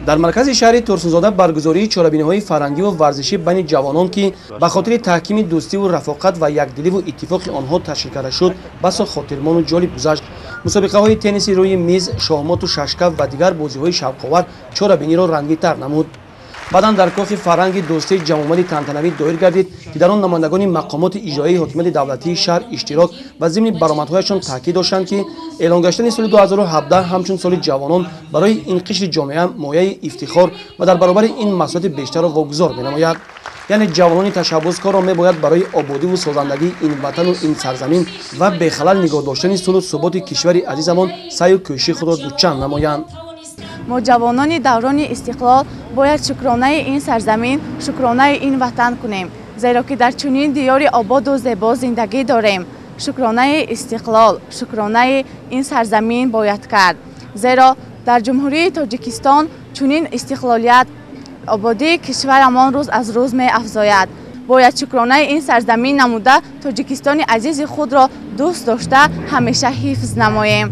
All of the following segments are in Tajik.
Дар маркази шаҳри Турсунзода баргузории чорабиниҳои фарҳангиву варзишӣ байни ҷавонон, ки ба хотири таҳкими дӯстиву рафоқат ва якдиливу иттифоқи онҳо ташкил карда шуд, басо хотирмону ҷолиб гузашт. Мусобиқаҳои тенниси рӯи миз, шоҳмоту шашка ва дигар бозиҳои шавқовар чорабиниро рангитар намуд. Баъдан дар кохи фарҳанги дӯстӣ ҷамъомади тантанавӣ доир гардид, ки дар он намояндагони мақомоти иҷроияи ҳокимияти давлатии шаҳр иштирок ва зимни баромадҳояшон таъкид доштанд, ки эълон гаштани соли 2017 ҳамчун соли ҷавонон барои ин қишри ҷомеа мояи ифтихор ва дар баробари ин масъулияти бештарро вогузор менамояд. Яъне ҷавонони ташаббускорро мебояд барои ободиву созандагии ин ватану ин сарзамин ва бехалал нигоҳ доштани сулҳу суботи кишвари азизамон саъю кӯшиши худро дучанд намоянд. Мо ҷавонони даврони истиқлол бояд шукронаи ин сарзамин, шукронаи ин ватан кунем, зеро ки дар чунин диёри ободу зебо зиндагӣ дорем. Шукронаи истиқлол, шукронаи ин сарзамин бояд кард, зеро дар Ҷумҳурии Тоҷикистон чунин истиқлолият, ободии кишварамон рӯз аз рӯз меафзояд. Бояд шукронаи ин сарзамин намуда, Тоҷикистони азизи худро дӯст дошта, ҳамеша ҳифз намоем.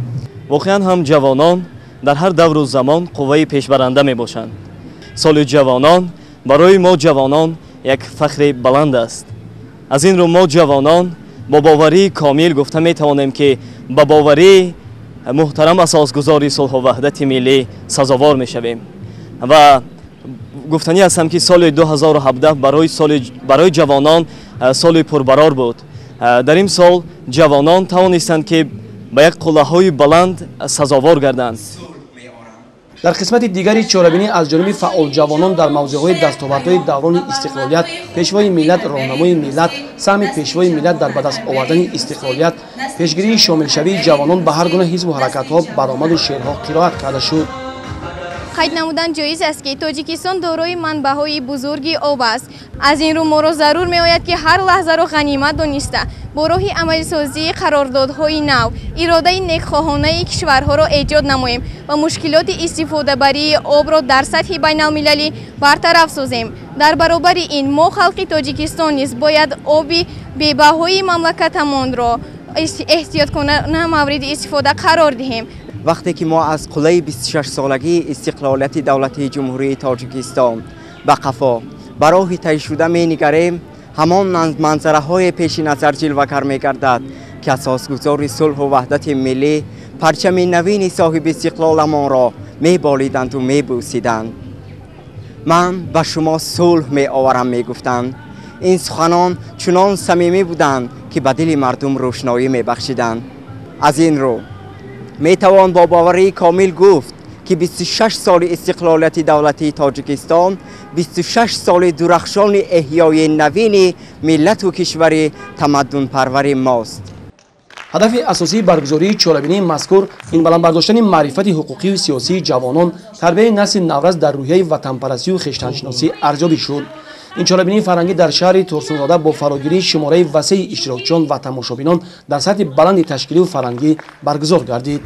Воқеан ҳам ҷавонон дар ҳар давру замон қувваи пешбаранда мебошанд. Соли ҷавонон барои мо ҷавонон як фахри баланд аст. Аз ин рӯ мо ҷавонон бо боварии комил гуфта метавонем, ки ба боварии муҳтарам асосгузори сулҳу ваҳдати миллӣ сазовор мешавем. Ва гуфтанӣ ҳастам, ки соли 2017 барои ҷавонон соли пурбарор буд. Дар ин сол ҷавонон тавонистанд, ки ба як қуллаҳои баланд сазовор гарданд. Дар қисмати дигари чорабинӣ аз ҷониби фаъолҷавонон дар мавзӯъҳои дастовардҳои даврони истиқлолият, пешвои миллат, роҳнамои миллат, саҳми пешвои миллат дар ба даст овардани истиқлолият, пешгирии шомилшавии ҷавонон ба ҳар гуна ҳизбу ҳаракатҳо баромаду шеърҳо қироат карда шуд. Қайд намудан ҷоиз аст, ки Тоҷикистон дорои манбаъҳои бузурги об аст. Аз ин рӯ моро зарур меояд, ки ҳар лаҳзаро ғанимат дониста, бо роҳи амалисозии қарордодҳои нав иродаи некхоҳонаи кишварҳоро эҷод намоем ва мушкилоти истифодабарии обро дар сатҳи байналмилалӣ бартараф созем. Дар баробари ин мо халқи Тоҷикистон низ бояд оби бебаҳои мамлакатамонро эҳтиёткорона мавриди истифода қарор диҳем. Вақте ки мо аз қуллаи 26-солагии истиқлолияти давлатии Ҷумҳурии Тоҷикистон ба қафо, ба роҳи тайшуда менигарем, ҳамон манзараҳое пеши назар ҷилвакар мегардад, ки асосгузори сулҳу ваҳдати миллӣ парчами навини соҳиби истиқлоламонро меболиданду мебӯсиданд. Ман ба шумо сулҳ меоварам, мегуфтанд. Ин суханон чунон самимӣ буданд, ки ба дили мардум рӯшноӣ мебахшиданд. Аз ин рӯ метавон бо боварии комил гуфт, ки 26 соли истиқлолияти давлатии Тоҷикистон 26 соли дурахшони эҳёи навини миллату кишвари тамаддунпарвари мост. Ҳадафи асосии баргузории чорабинии мазкур ин баланд бардоштани маърифати ҳуқуқию сиёсии ҷавонон, тарбияи насли наврас дар рӯҳияи ватанпарастию хештаншиносӣ арзёбӣ шуд. Ин чорабинии фарҳангӣ дар шаҳри Турсунзода бо фарогирии шумораи васеи иштирокчиён ва тамошобинон дар сатҳи баланди ташкилию фарҳангӣ баргузор гардид.